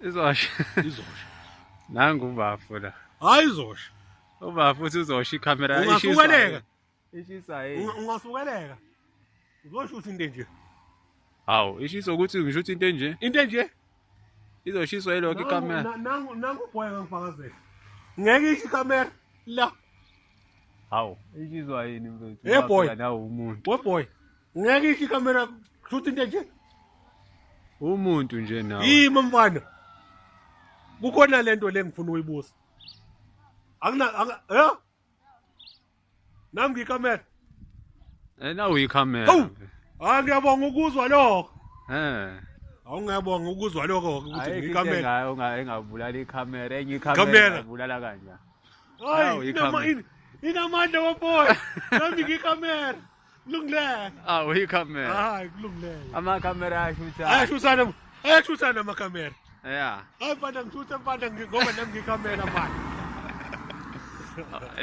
Izosha. Izosha. Nangu ubafu la. Hayi izosha. Ubafu uthi uzosha ikhamera. Ungasukeleka. Ishisa yini? Ungasukeleka. Uzosho ukuthi into enje. Hawu, ishisa ukuthi ngisho ukuthi into enje. Into enje. Izoshiswa yilokho ikamera. Nangu nangu boy ngangifakazela. Ngeke isho ikamera la. Hawu, ishiswa yini mfethu? Hey boy. Nawe umuntu. We boy. Ngeke isho ikamera kusho ukuthi into enje. Umuntu nje nawe. Yimi mfana. Kukhona lento le ngifuna ukuyibuza. Akuna eh? Nami ngiyikamera. Eh nawe uyikamera. Hawu. Hayi ngiyabonga ukuzwa lokho. Eh. Hawu ngiyabonga ukuzwa lokho ukuthi ngiyikamera. Ayikho engabulala ikhamera, enye ikhamera ingabulala kanjani. Hayi inamandla waboy. Nami ngiyikamera. Kulungile. Ah uyikamera. Hayi kulungile. Amakhamera ayashutha. Ayashuthana. Ayashuthana amakhamera. Yeah. Hayi mfana ngishuthe mfana ngoba nami ngikhamera mfana.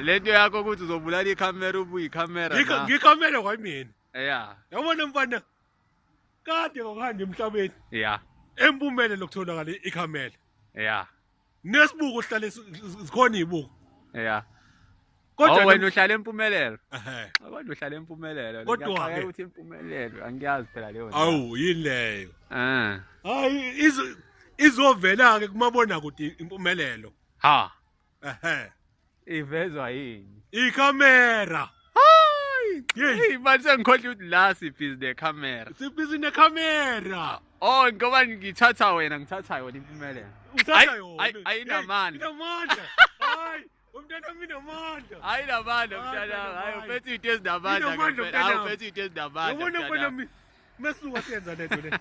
Lento yakho ukuthi uzobulala ikhamera ubuye ikhamera. Ngikhamera kwamina. Yeah. Yabona mfana kade ngokuhamba emhlabeni. Yeah. Empumelelo kutholakala ikhamera. Yeah. Nesibuko sihlale sikhona izibuko. Yeah. Kodwa oh, wena uhlala empumelelo. Ehhe. Kodwa uhlala empumelelo. Kodwa ke ukuthi impumelelo angiyazi phela leyo. Awu yini leyo? Eh. Hayi izovela ke kumabona kude impumelelo. Ha. Ehhe. Ivezwa yini? Ikhamera. Hayi. Hey, manje sengikhohle ukuthi la sibhizi nekhamera. Sibhizi nekhamera. Oh, ngoba ngithatha wena, ngithatha yona impumelelo. Uthatha yona. Ayinamandla. Inamandla. Hayi. Umntana wami inamandla. Ayinamandla mntana wami. Hayi uphethe into ezinamandla. Hayi uphethe into ezinamandla. Yabona mfana wami. Mesuka siyenza lento le.